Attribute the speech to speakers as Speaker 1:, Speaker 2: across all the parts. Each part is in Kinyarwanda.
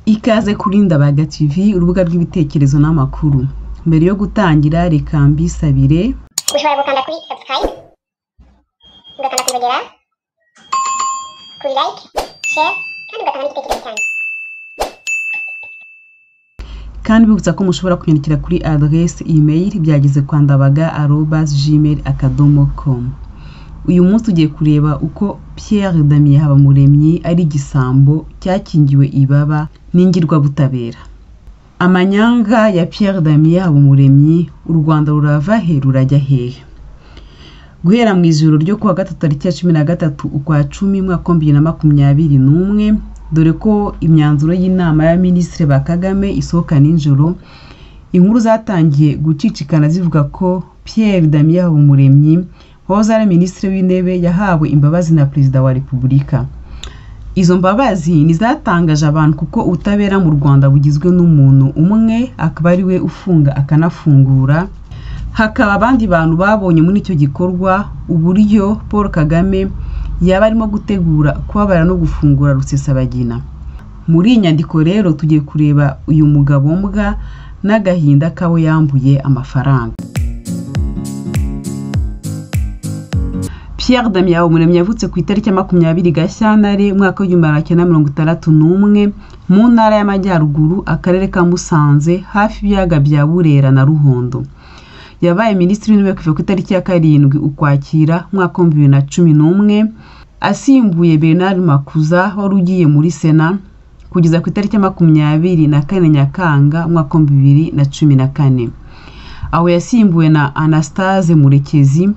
Speaker 1: Ikaze kuri Ndabaga TV, urubuga rw'ibitekerezo n'amakuru. Mbere yo gutangira, reka mbisabire
Speaker 2: ushobora gukanda kuri subscribe, ugakanda kuzogera, kuri like, share kandi ugatanga n'igitekerezo cyanyu.
Speaker 1: Kandi bibutsa ko mushobora kunyandikira kuri adresse email byageze kwa ndabaga@gmail.com. Uyu munsi tugiye kureba uko Pierre Damien Habamuremyi ari igisambo cyakingiwe ibaba n'ingirwabutabera. Amanyanga ya Pierre Damien Habumuremyi, u Rwanda rurava he rurajya hehe? Guhera mu ijoro ryo kuwa gatatu tariki ya 13 ukwa 10 umwaka wa 2021, dore ko imyanzuro y'inama y'abaminisitiri ba Kagame isohoka nijoro, inkuru zatangiye gucicikana zivuga ko Pierre Damien Habumuremyi wahoze ari minisitiri w'intebe yahawe imbabazi na perezida wa repubulika. Izo mbabazi ntizatangaje abantu kuko ubutabera mu Rwanda bugizwe n'umuntu umwe, akaba ari we ufunga akanafungura. Hakaba abandi bantu babonye muri icyo gikorwa uburyo Paul Kagame yaba arimo gutegura kubabara no gufungura Rusesabagina. Muri iyi nyandiko rero tugiye kureba uyu mugabo mbwa n'agahinda k'abo yambuye amafaranga. Pierre Damien Habumuremyi yavutse ku itariki ya 20 Gashyantare umwaka w'1961 mu ntara y'Amajyaruguru, akarere ka Musanze, hafi y'ibiyaga bya Burera na Ruhondo. Yabaye minisitiri w'intebe kuva ku itariki ya 7 Ukwakira umwaka wa 2011, asimbuye Bernard Makuza wari ugiye muri Sena, kugeza ku itariki ya 24 Nyakanga umwaka wa 2014. Aho yasimbuwe na Anastase Murekezi,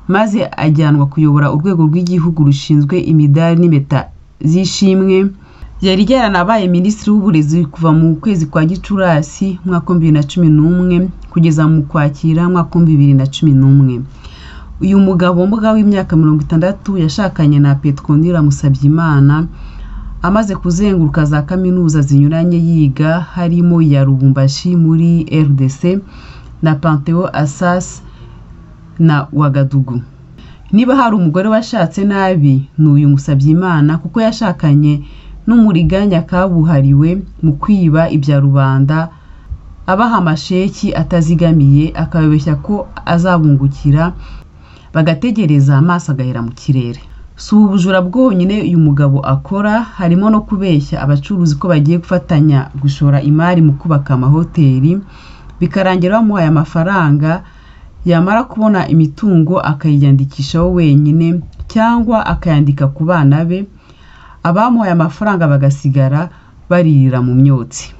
Speaker 1: maze ajyanwa kuyobora urwego rw'igihugu rushinzwe imidari n'impeta z'ishimwe. Yari yaranabaye minisitiri w'uburezi kuva mu kwezi kwa Gicurasi umwaka wa 2011 kugeza mu Kwakira umwaka wa 2011. Uyu mugabo mbwa w'imyaka 60 yashakanye na Petronila Musabyimana, amaze kuzenguruka za kaminuza zinyuranye yiga, harimo iya Lubumbashi muri RDC na Panthéon Assas na Ouagadougou. Niba hari umugore washatse nabi ni uyu Musabyimana, kuko yashakanye n'umuriganya kabuhariwe mu kwiba ibya rubanda, abaha amasheki atazigamiye, akababeshya ko azabungukira, bagategereza amaso agahera mu kirere. Si ubujura bwonyine uyu mugabo akora, harimo no kubeshya abacuruzi ko bagiye gufatanya gushora imari mu kubaka amahoteli, bikarangira bamuhaye amafaranga, yamara kubona imitungo akayiyandikishaho wenyine cyangwa akayandika ku bana be, abamuhaye amafaranga bagasigara baririra mu myotsi.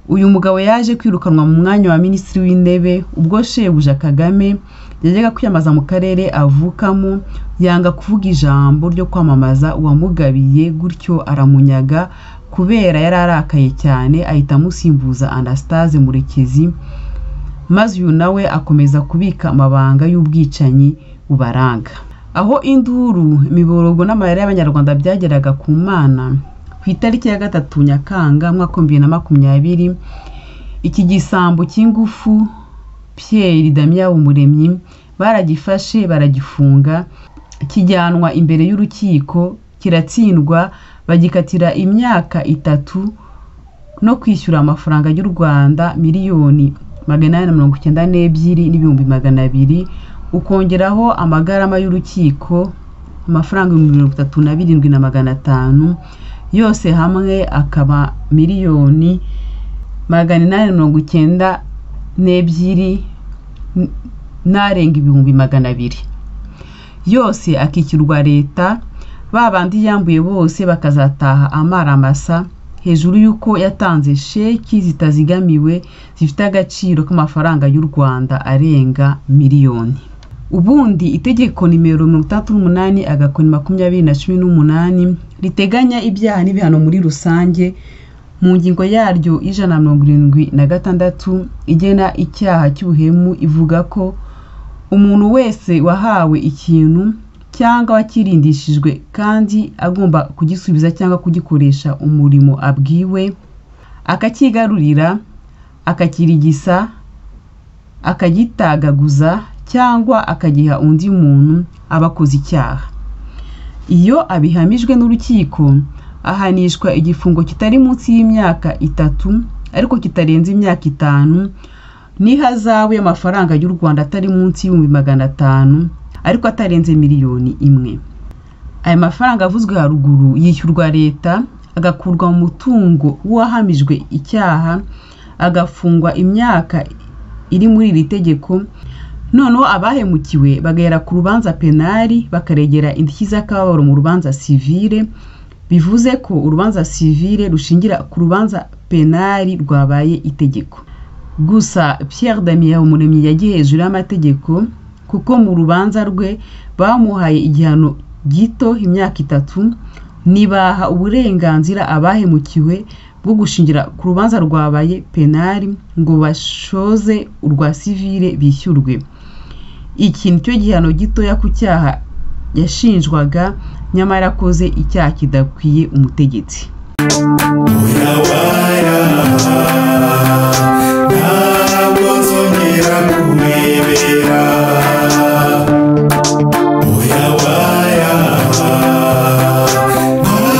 Speaker 1: Uyu mugabo yaje kwirukanwa mu mwanya wa minisitiri w'intebe ubwo shebuja Kagame yajyaga kwiyamamaza mu karere avukamo, yanga kuvuga ijambo ryo kwamamaza uwamugabiye, gutyo aramunyaga kubera yari arakaye cyane, ahita amusimbuza Anastase Murekezi, maze uyu nawe akomeza kubika amabanga y'ubwicanyi bubaranga. Aho induru, imiborogo n'amarira y'Abanyarwanda byageraga ku Mana, ku itariki ya 3 Nyakanga umwaka wa 2020, iki gisambo cy'ingufu Pierre Damien Habumuremyi baragifashe baragifunga, kijyanwa imbere y'urukiko kiratsindwa, bagikatira imyaka 3 no kwishyura amafaranga y'u Rwanda 892,200,000, ukongeraho amagarama y'urukiko amafaranga 37,500, yose hamwe akaba 892,200,200, yose akishyurwa leta. Ba bandi yambuye bose bakazataha amaramasa, hejuru y'uko yatanze sheki zitazigamiwe zifite agaciro k'amafaranga y'u Rwanda arenga miliyoni. Ubundi itegeko nimero 68/2018 riteganya ibyaha n'ibihano muri rusange, mu ngingo yaryo 176 igena icyaha cy'ubuhemu, ivuga ko umuntu wese wahawe ikintu cyangwa wakirindishijwe kandi agomba kugisubiza cyangwa kugikoresha umurimo abwiwe, akakigarurira, akakirigisa, akagitagaguza cyangwa akagiha undi muntu, aba akoze icyaha. Iyo abihamijwe n'urukiko, ahanishwa igifungo kitari munsi y'imyaka 3 ariko kitarenze imyaka 5 n'ihazabu y'amafaranga y'u Rwanda atari munsi y'ibihumbi 500 ariko atarenze miliyoni 1. Aya mafaranga avuzwe haruguru yishyurwa leta agakurwa mu mutungo w'uwahamijwe icyaha agafungwa imyaka iri muri iri tegeko. Noneho abahemukiwe bagahera ku rubanza penali bakaregera indishyi z'akababaro mu rubanza sivile, bivuze ko urubanza sivile rushingira ku rubanza penali rwabaye itegeko. Gusa Pierre Damien Habumuremyi yagiye hejuru y'amategeko kuko mu rubanza rwe bamuhaye igihano gito imyaka 3, ntibaha uburenganzira abahemukiwe bwo gushingira ku rubanza rwabaye penali ngo bashoze urwa sivile bishyurwe. Iki nicyo gihano gitoya ku cyaha yashinjwaga, nyamara akoze icyaha kidakwiye umutegetsi.
Speaker 3: Ntabwo nzongera kurebera oya waya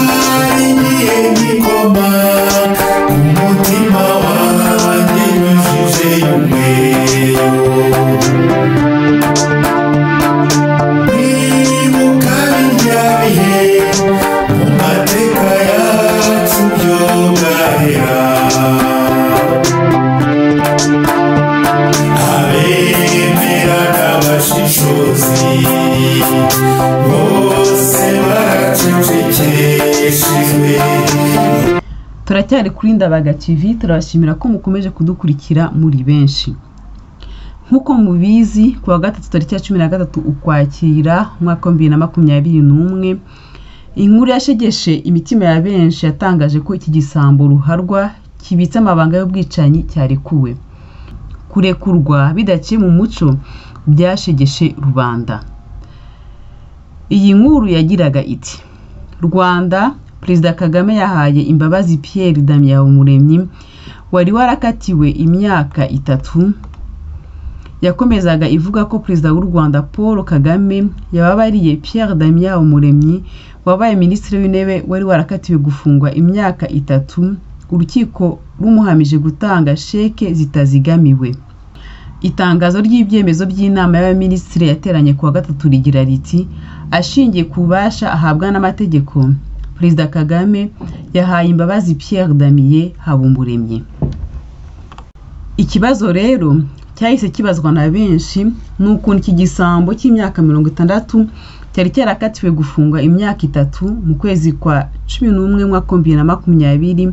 Speaker 3: ntari igihe gikoma umutima wanjye wujuje umweyo nibuka birya bihe mu mateka yacu byogahera abemeraga abashishozi bose baracecekeshejwe.
Speaker 1: Turacyari kuri Ndabaga TV, turabashimira ko mukomeje kudukurikira muri benshi. Nk'uko mubizi, ku wa gatatu tariki ya 13 Ukwakira umwaka wa 2021, inkuru yashegeshe imitima ya benshi yatangaje ko iki gisambo ruharwa kibitse amabanga y'ubwicanyi cyarekuwe. Kurekurwa bidaciye mu muco byashegeshe rubanda. Iyi nkuru yagiraga iti: Rwanda, Perezida Kagame yahaye imbabazi Pierre Damien Habumuremyi wari warakatiwe imyaka 3. Yakomezaga ivuga ko Perezida w'u Rwanda Paul Kagame yababariye Pierre Damien Habumuremyi wabaye Minisitiri w'Intebe wari warakatiwe gufungwa imyaka 3, urukiko rumuhamije gutanga sheke zitazigamiwe. Itangazo ry'ibyemezo by'inama y'abaminisitiri yateranye ku wa gatatu rigira riti: ashingiye ku bubasha ahabwa n'amategeko, Perezida Kagame yahaye imbabazi Pierre Damien Habumuremyi. Ikibazo rero cyahise kibazwa na benshi ni ukuntu iki gisambo cy'imyaka 60 cyari cyarakatiwe gufungwa imyaka 3 mu kwezi kwa 11 mwaka 2020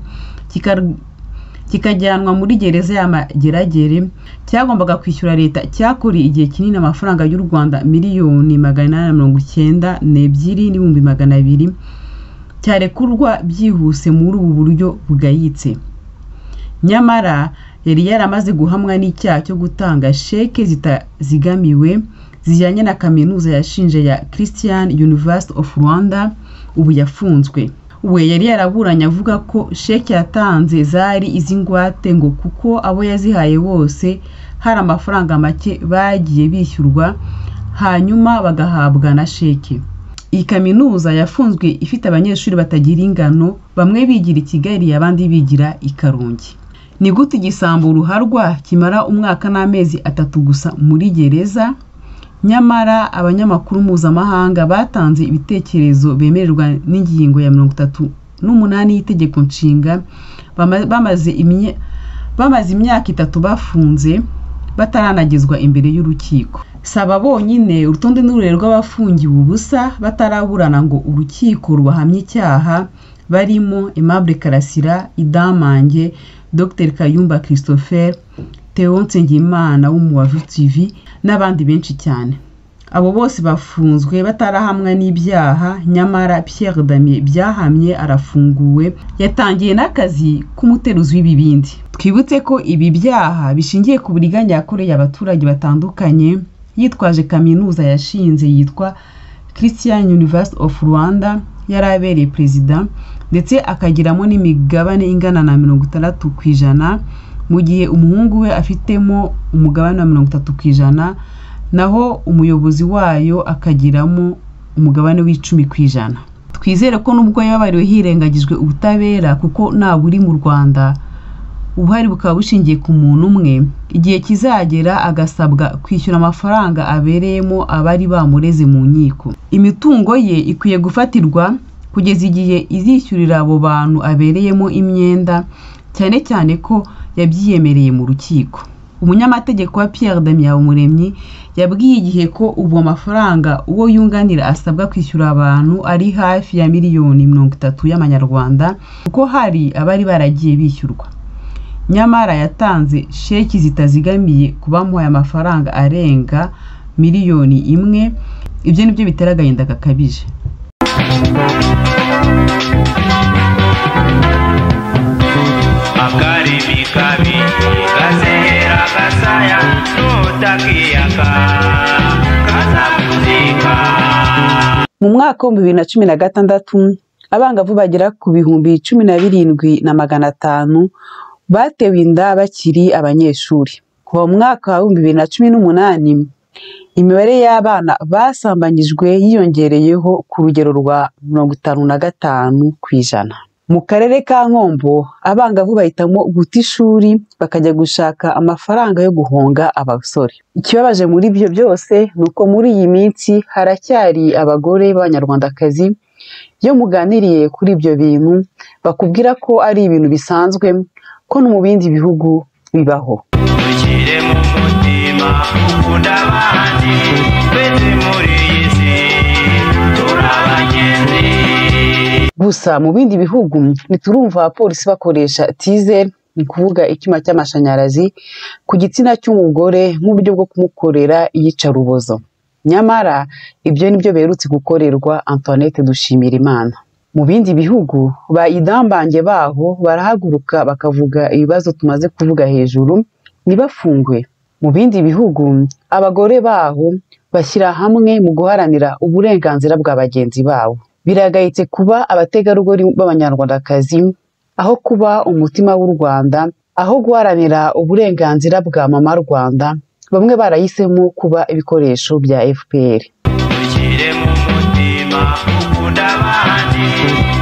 Speaker 1: kikajyanwa muri gereza ya Mageragere, cyagombaga kwishyura leta cyakoreye igihe kinini amafaranga y'u Rwanda 892,200,000, cyarekurwa byihuse muri ubu buryo bugayitse. Nyamara yari yaramaze guhamwa n'icyaha cyo gutanga sheke zitazigamiwe zijyanye na kaminuza yashinje ya Christian University of Rwanda ubu yafunzwe. We yari yaraburanye avuga ko sheke yatanze zari iz'ingwate ngo kuko abo yazihaye bose hari amafaranga make bagiye bishyurwa hanyuma bagahabwa na sheke. Iyi kaminuza yafunzwe ifite abanyeshuri batagira ingano, bamwe bigira i Kigali abandi bigira i Karongi. Ni gute igisambo ruharwa kimara umwaka n'amezi 3 gusa muri gereza? Nyamara abanyamakuru mpuzamahanga batanze ibitekerezo bemererwa n'ingingo ya 38 y'itegeko nshinga, bamaze imyaka 3 bafunze bataranagezwa imbere y'urukiko. Saba bonyine urutonde n'ururere rw'abafungiwe ubusa bataraburana ngo urukiko rubahamye icyaha, barimo Aimable Karasira, Idamange, Dr Kayumba Christopher, Theo Nsengimana w'Umubavu TV n'abandi benshi cyane. Abo bose bafunzwe batarahamwa n'ibyaha, nyamara Pierre Damien byahamye arafunguwe, yatangiye n'akazi k'umuteruzi w'ibibindi. Twibutse ko ibi byaha bishingiye ku buriganya yakoreye abaturage batandukanye yitwaje kaminuza yashinze yitwa Christian University of Rwanda yari abereye perezida, ndetse akagiramo n'imigabane ingana na 60% mu gihe umuhungu we afitemo umugabane wa 30%, naho umuyobozi wayo akagiramo umugabane w'10%. Twizere ko nubwo yababariwe hirengagijwe ubutabera kuko nta buri mu Rwanda, ubuhari bukaba bushingiye ku muntu umwe, igihe kizagera agasabwa kwishyura amafaranga abereyemo abari bamureze mu nkiko. Imitungo ye ikwiye gufatirwa kugeza igihe izishyurira abo bantu abereyemo imyenda, cyane cyane ko yabyiyemereye mu rukiko. Umunyamategeko wa Pierre Damien Habumuremyi yabwiye Igihe ko ubu amafaranga uwo yunganira asabwa kwishyura abantu ari hafi ya 30 miliyoni y'amanyarwanda, kuko hari abari baragiye bishyurwa. Nyamara yatanze sheki zitazigamiye ku bamuhaye amafaranga arenga 1 miliyoni, ibyo nibyo bitera agahinda gakabije.
Speaker 4: Akarimi kabi gazehera gasaya nutakiyaka kazakuzika.
Speaker 1: Mu mwaka wa 2016 abangavu bagera ku 17,500 batewe inda bakiri abanyeshuri. Kuva mu mwaka wa 2018 imibare y'abana basambanyijwe yiyongereyeho ku rugero rwa 55%. Mu karere ka Nkombo abangavu bahitamo guta ishuri bakajya gushaka amafaranga yo guhonga abasore. Ikibabaje muri ibyo byose ni uko muri iyi minsi haracyari abagore b'Abanyarwandakazi iyo muganiriye kuri ibyo bintu bakubwira ko ari ibintu bisanzwe, ko no mu bindi bihugu bibaho.
Speaker 4: Dushyire mu mutima ukunda abandi, twese muri iyi si turi abagenzi.
Speaker 1: Gusa mu bindi bihugu ntiturumva abapolisi bakoresha taser, ni ukuvuga icyuma cy'amashanyarazi, ku gitsina cy'umugore nk'uburyo bwo kumukorera iyicarubozo. Nyamara ibyo nibyo biherutse gukorerwa Antoinette Dushimirimana. Mu bindi bihugu ba Idamange baho barahaguruka bakavuga ibibazo tumaze kuvuga hejuru ntibafungwe. Mu bindi bihugu abagore baho bashyira hamwe mu guharanira uburenganzira bwa bagenzi babo. Biragayitse kuba abategarugori b'Abanyarwandakazi aho kuba umutima w'u Rwanda, aho guharanira uburenganzira bwa Mama Rwanda, bamwe barahisemo kuba ibikoresho bya FPR.
Speaker 4: Dushyire mu mutima ukunda abandi,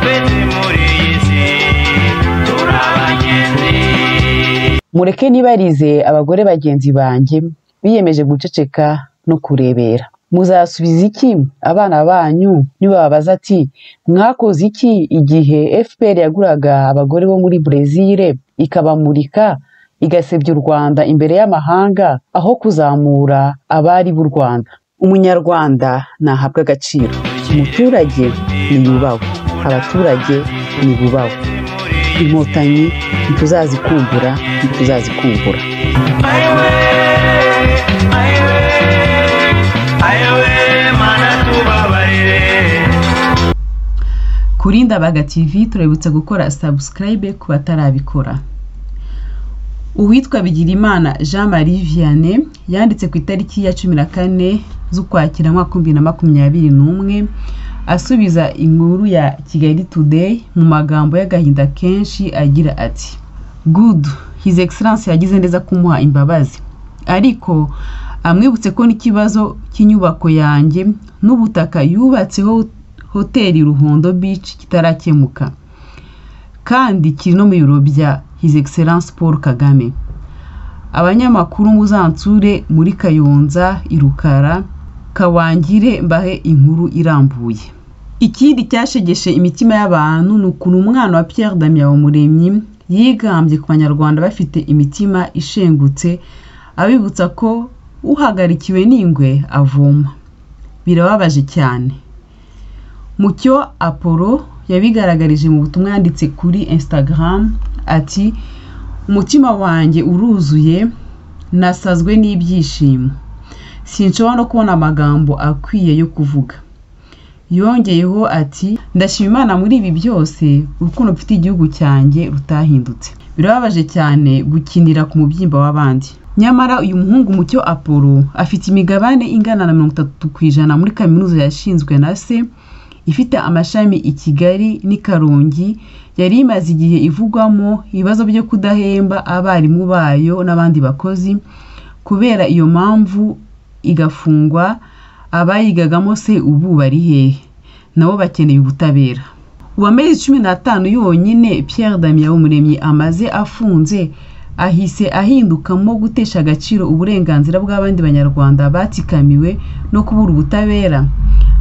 Speaker 4: twese muri iyi si turi abagenzi.
Speaker 1: Mureke nibarize abagore bagenzi banjye biyemeje guceceka no kurebera. Muzasubiza iki abana banyu nibababaza ati mwakoze iki igihe FPR yaguraga abagore bo muri Brezil ikabamurika igasebya u Rwanda imbere y'amahanga aho kuzamura abari b'u Rwanda? Umunyarwanda nahabwa agaciro, umuturage niyubahwe, abaturage nibubahwe. Inkotanyi ntituzazikumbura, ntituzazikumbura.
Speaker 4: Ayiwe, ayiwe, ayiwe, Mana tubabarire.
Speaker 1: Kuri Ndabaga TV turabibutsa gukora subscribe ku batarabikora. Uwitwa Bigirimana Jean Marie Vianney yanditse ku itariki ya 14 z'Ukwakira mwaka 2021 asubiza inkuru ya Kigali Today mu magambo y'agahinda kenshi agira ati: "Good, His Excellence yagize neza kumuha imbabazi, ariko amwibutse ko n'ikibazo cy'inyubako yanjye n'ubutaka yubatseho hoteli Ruhondo Beach kitarakemuka, kandi kiri no mu biro bya His Excellence Paul Kagame. Abanyamakuru muzansure muri Kayonza, i Rukara, Kawangire mbahe inkuru irambuye." Ikindi cyashegeshe imitima y'abantu ni ukuntu umwana wa Pierre Damien Habumuremyi yigambye ku Banyarwanda bafite imitima ishengutse, abibutsa ko uhagarikiwe n'ingwe avoma. Birababaje cyane. Mucyo Apollo yabigaragarije mu butumwa yanditse kuri Instagram ati: "Umutima wanjye uruzuye, nasazwe n'ibyishimo, sinshobora no kubona amagambo akwiye yo kuvuga." Yongeyeho ati: "Ndashima Imana muri ibi byose, urukundo mfitiye igihugu cyanjye rutahindutse." Birababaje cyane gukinira ku mubyimba w'abandi. Nyamara uyu muhungu Mucyo Apollo afite imigabane ingana na 30% muri kaminuza yashinzwe na se, ifite amashami i Kigali n'i Karongi, yari imaze igihe ivugwamo ibibazo byo kudahemba abarimu bayo n'abandi bakozi, kubera iyo mpamvu igafungwa. Abayigagamo se ubu bari hehe? Nabo bakeneye ubutabera. Ubu amezi 15 yonyine Pierre Damien Habumuremyi amaze afunze ahise ahindukamo gutesha agaciro uburenganzira bw'abandi banyarwanda batsikamiwe no kubura ubutabera.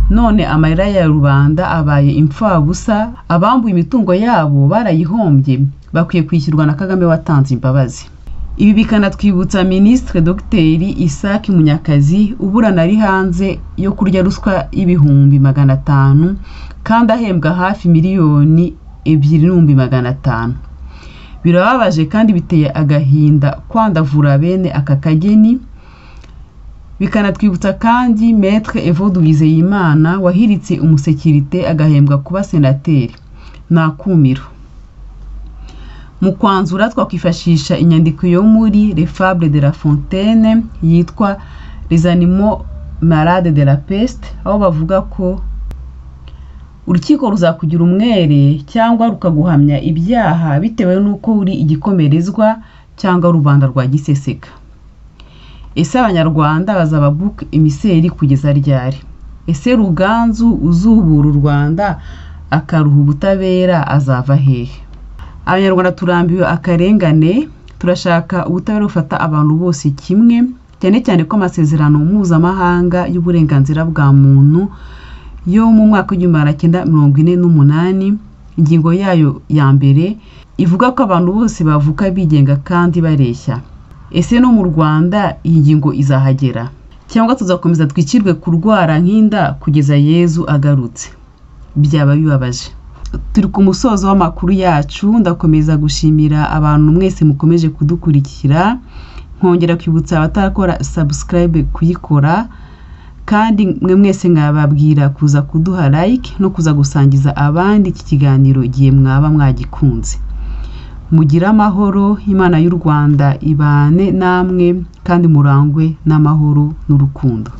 Speaker 1: None amarira ya rubanda abaye imfabusa, abambuye imitungo yabo barayihombye, bakwiye kwishyurwa na Kagame watanze imbabazi. Ibi bikanatwibutsa Minisitiri Dr Isaac Munyakazi uburana ari hanze yo kurya ruswa y'500,000 kandi ahembwa hafi 2,500,000. Birababaje kandi biteye agahinda kwandavura bene aka kageni. Bikanatwibutsa kandi Maître Evode Uwizeyimana wahiritse umusekirite agahembwa kuba senateri. Ni akumiro. Mu kwanzura twakwifashisha inyandiko yo muri Les Fables de la Fontaine yitwa Les Animaux Malades de la Peste, aho bavuga ko urukiko ruzakugira umwere cyangwa rukaguhamya ibyaha bitewe n'uko uri igikomerezwa cyangwa rubanda rwa giseseka. Ese abanyarwanda bazaba bouc émissaire kugeza ryari? Ese Ruganzu uzubura u Rwanda akaruha ubutabera azava hehe? Abanyarwanda turambiwe akarengane, turashaka ubutabera bufata abantu bose kimwe, cyane cyane ko amasezerano mpuzamahanga y'uburenganzira bwa muntu yo mu mwaka w'1948 ingingo yayo ya mbere ivuga ko abantu bose bavuka bigenga kandi bareshya. Ese no mu Rwanda iyi ngingo izahagera? Cyangwa tuzakomeza twicirwe kurwara nk'inda kugeza Yezu agarutse? Byaba bibabaje. Turi ku musozo w'amakuru yacu, ndakomeza gushimira abantu mwese mukomeje kudukurikira, nkongera kwibutsa abatarakora subscribe kuyikora, kandi mwe mwese nkababwira kuza kuduha like no kuza gusangiza abandi iki kiganiro igihe mwaba mwagikunze. Mugire amahoro, Imana y'u Rwanda ibane namwe kandi murangwe n'amahoro n'urukundo.